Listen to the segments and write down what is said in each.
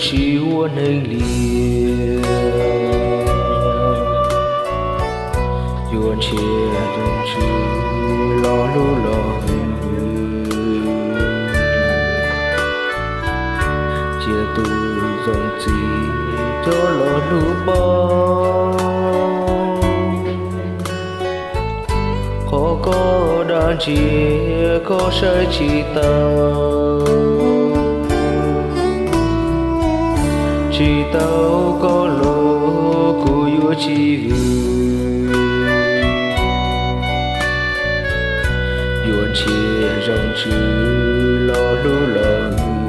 tsis ua neeg li. Yuav nrhiav zoo tswv los hlub los hwm, cia tus zoo txiv coj los hlub paub. Qhov koj dag ntsia koj saib tsis taus, tsis tau koj los kuv yuav tsis vwm. Yuav nrhiav zoo tswv los hlub los hwm,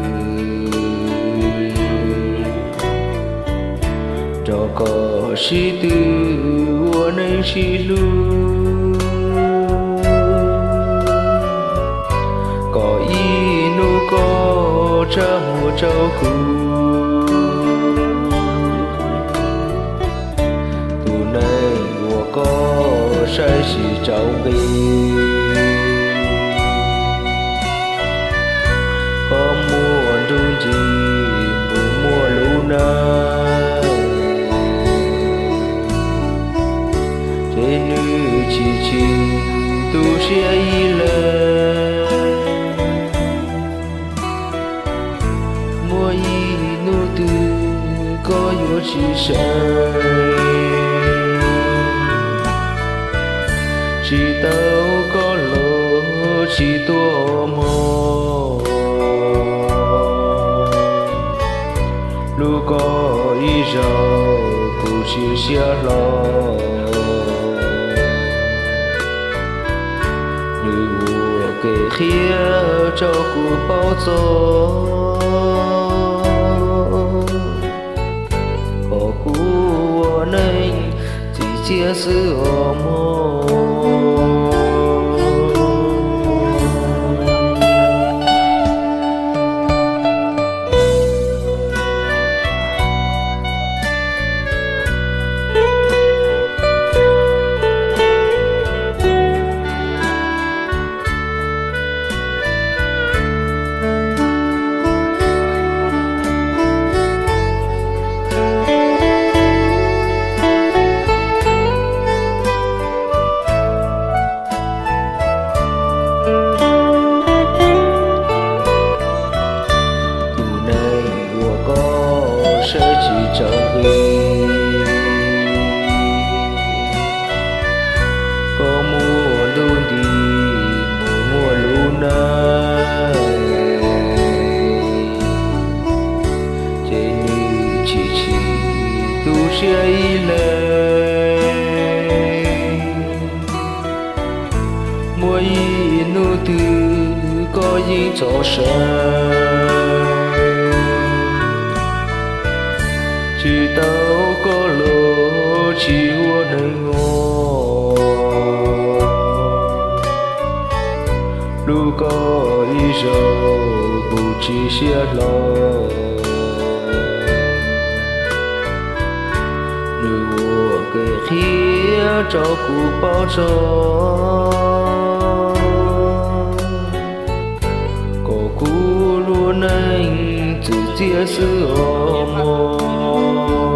nrog koj sib tw ua neej sib hlub. Kom ib hnub koj tsa muag rau kuv, tus neeg uas koj saib tsis tsaus nqi. Koj muaj ntuj nti mus muaj lub neej, ces nws tsis tsim tu siab ib leeg. Muaj ib hnub twg koj yuav tsis sawv, tsis tau koj los tsis tuaj mog. Hlub koj ib zaug kuv tsis siab hlo, nws ua kev qhia rau kuv paub txog, kom kuv ua neej txim txiaj xwb os mog. Tus neeg uas koj saib tsis tsaus nqi, koj muaj ntuj nti mus muaj lub neej, ces nws tsis tsim tu siab ib leeg. Muaj ib hnub twg koj yeej txhob sawv, tsis tau koj los tsis ua neeg os. Hlub koj ib zaug kuv tsis siab hlo, nws ua kev qhia rau kuv paub txog, kom kuv ua neej txim txiaj xwb os mog.